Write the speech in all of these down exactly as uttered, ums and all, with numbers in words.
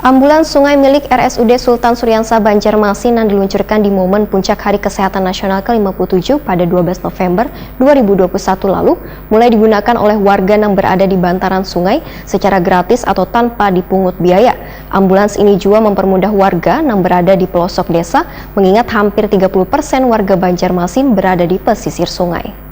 Ambulans sungai milik R S U D Sultan Suriansa Banjarmasin yang diluncurkan di momen puncak Hari Kesehatan Nasional ke lima puluh tujuh pada dua belas November dua ribu dua puluh satu lalu mulai digunakan oleh warga yang berada di bantaran sungai secara gratis atau tanpa dipungut biaya. Ambulans ini juga mempermudah warga yang berada di pelosok desa, mengingat hampir tiga puluh persen warga Banjarmasin berada di pesisir sungai.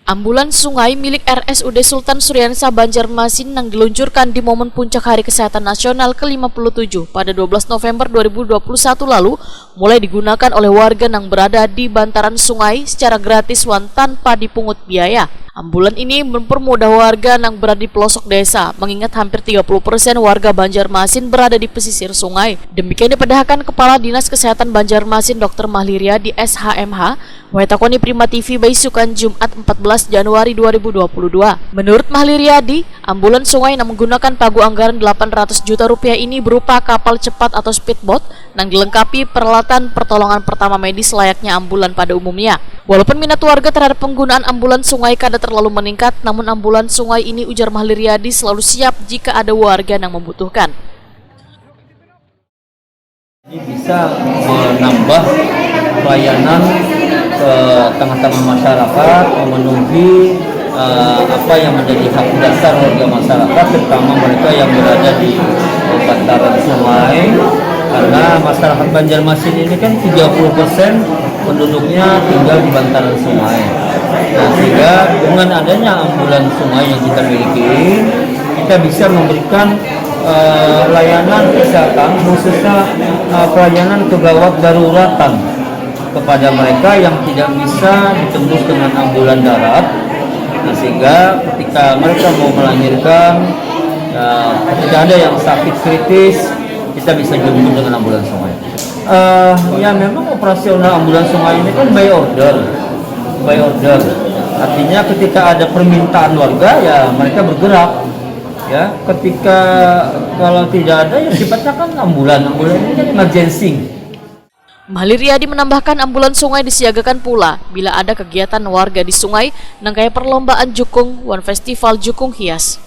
Ambulans sungai milik R S U D Sultan Suriansa Banjarmasin yang diluncurkan di momen puncak Hari Kesehatan Nasional ke lima puluh tujuh pada dua belas November dua ribu dua puluh satu lalu mulai digunakan oleh warga yang berada di bantaran sungai secara gratis wan tanpa dipungut biaya. Ambulan ini mempermudah warga yang berada di pelosok desa, mengingat hampir tiga puluh persen warga Banjarmasin berada di pesisir sungai. Demikian dipedahkan Kepala Dinas Kesehatan Banjarmasin Dokter Mahli Riyadi, S H M H, Waitakoni Prima T V Baisukan Jumat empat belas Januari dua ribu dua puluh dua. Menurut Mahli Riyadi, ambulan sungai yang menggunakan pagu anggaran delapan ratus juta rupiah ini berupa kapal cepat atau speedboat yang dilengkapi peralatan pertolongan pertama medis layaknya ambulan pada umumnya. Walaupun minat warga terhadap penggunaan ambulan sungai kada terlalu meningkat, namun ambulan sungai ini, ujar Mahli Riyadi, selalu siap jika ada warga yang membutuhkan. Ini bisa menambah pelayanan ke tengah-tengah masyarakat, memenuhi uh, apa yang menjadi hak dasar warga masyarakat, terutama mereka yang berada di bantaran sungai, karena masyarakat Banjarmasin ini kan tiga puluh persen penduduknya tinggal di bantaran sungai. Nah, sehingga dengan adanya ambulan sungai yang kita miliki, kita bisa memberikan uh, layanan kesehatan, khususnya uh, pelayanan kegawat daruratan kepada mereka yang tidak bisa ditembus dengan ambulan darat. Nah, sehingga ketika mereka mau melahirkan, ya, ketika ada yang sakit kritis, kita bisa jemput dengan ambulan sungai. Uh, ya, memang operasional ambulan sungai ini kan by order, by order. Artinya ketika ada permintaan warga, ya mereka bergerak. Ya, ketika kalau tidak ada, ya sifatnya kan ambulan. Ambulan ini kan emergency. Mahli Riyadi menambahkan, ambulan sungai disiagakan pula bila ada kegiatan warga di sungai nang kaya perlombaan jukung wan festival jukung hias.